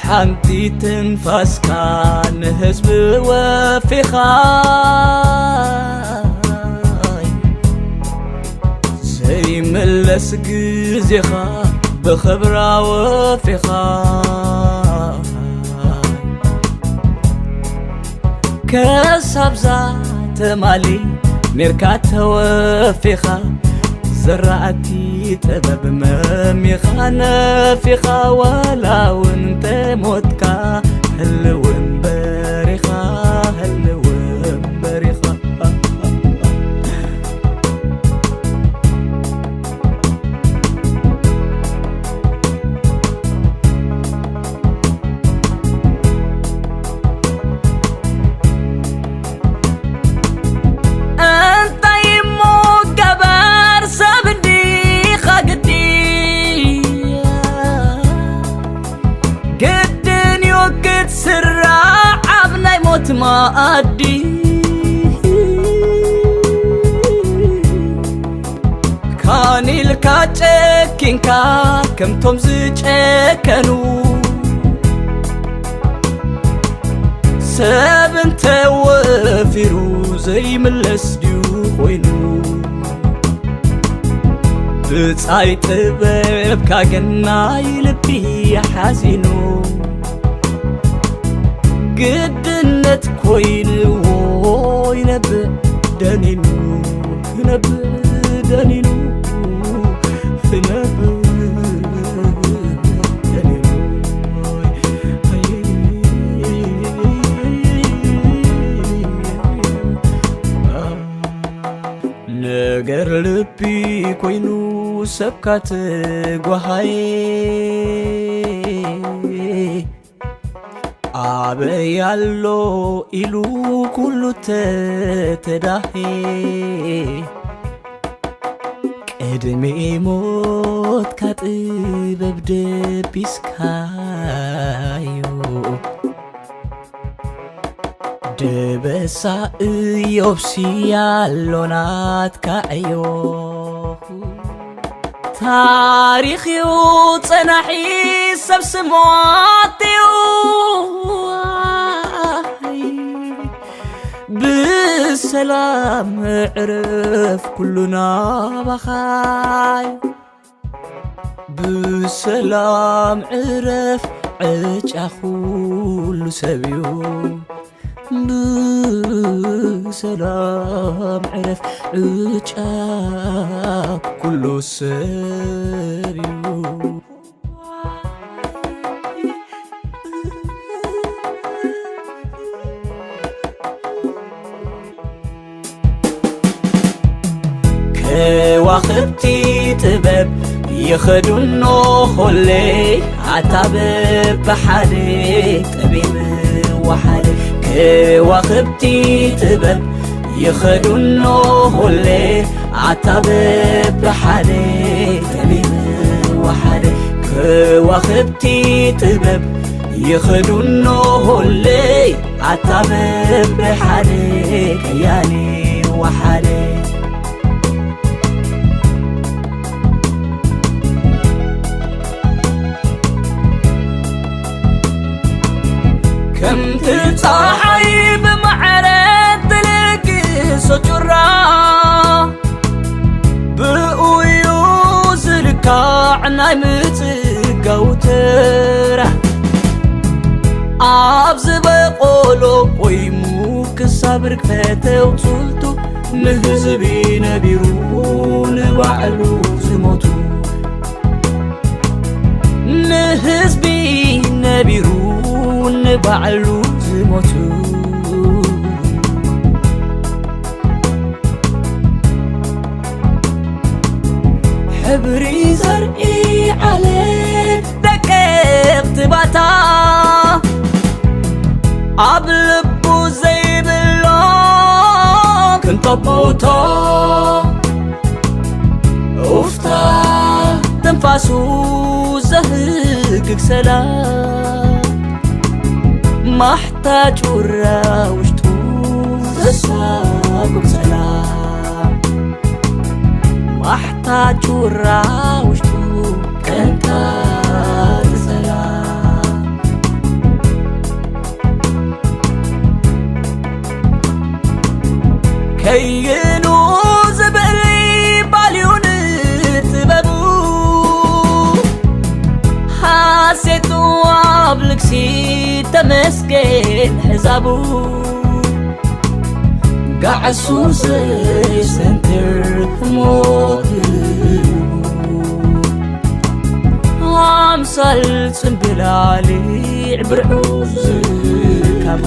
ሓንቲ ትንፋስካ ንህዝቢ ወፊኻ፣ ዘይምለስ ግዜኻ ብኽብራ ወፊኻ። ከሳብዛ ተማሊ ሜርካ ተወፊኻ፣ ዘራእቲ ጥበብ መሚኻ ነፊኻ፣ ዋላ እውን ተሞትካ ህልው እምበር ኢኻ፣ ህልው እምበር ኢኻ። እንታይ እሞ ገበር ሰብ እንዲኻ ግዲ፣ ግድን እዩ ክትስራዕ ኣብ ናይ ሞት መኣዲ። ካን ኢልካ ጨኪንካ ከምቶም ዝጨከኑ፣ ሰብ እንተወፊሩ ዘይምለስ ድዩ ኮይኑ? ብጻይ ጥበብካ ግን ናይ ልቢ ሓዚኑ፣ ግድነት ኮይንዎ ይነብዕ ደኒኑ፣ ክነብዕ ደኒኑ፣ ክነብዕ ደኒኑ። ነገር ልቢ ኮይኑ ሰብካ ተጓሃየ፣ ኣበይ ኣሎ ኢሉ ኩሉ ተተዳሄ። ቅድሚ ሞትካ ጥበብ ደቢስካዮ፣ ደበሳ እዮብሲ ኣሎ ናትካ ዕዮ። ታሪኽ እዩ ጸናሒ ሰብ ስሞት እዩ። ብሰላም ዕረፍ ኩሉ ናባኻይ። ብሰላም ዕረፍ ዕጫ ኩሉ ሰብ እዩ። ብሰላም ዕረፍ ዕጫ ኩሉ ሰብ እዩ። ከዋኽብቲ ጥበብ ይኸዱኖ ሆለይ ኣታ በብሓደ ጠቢብ ወሓደ። ከዋኽብቲ ጥበብ ይኸዱኖ ሆለይ ኣታ በብሓደ ጠቢብ ወሓደ። ከዋኽብቲ ጥበብ ይኸዱኖ ሆለይ ኣታ በብሓደ ከያኒ ወሓደ። ከምቲ ጸሓይ ብማዕረ ትልግሶ ጩራ፣ ብኡ እዩ ዝልካዕ ናይ ምጽጋው ተራ። ኣብ ዝበቆሎ ቆይሙ ክሳብ ርግፈተ ኣውጽልቱ፣ ንህዝቢ ነቢሩ ንባዕሉ ዝሞቱ። ንህዝቢ ነቢሩ ንባዕሉ ዝሞቱ። ሕብሪ ዘርኢ ዓሌት ደቀቕቲ ባታ፣ ኣብ ልቡ ዘይብሎ ክንጠቦቶ። ኡፍታ ትንፋሱ ዘህግግ ሰላም፣ ማሕታ ጩራ ውሽጡ ዘሳጉም ሰላም፣ ማሕታ ጩራ ውሽጡ ቀንታ ሰላም። ይኑ ዝብእል ባልዩን ጥበቡ ሓሴቱ ኣብ ልግሲ ተመስገን ሕዛቡ ጋዕሱ ዘይሰንትር ሞት ኣምሳል ጽምብላሊዕ ብርዑ ዝካቡ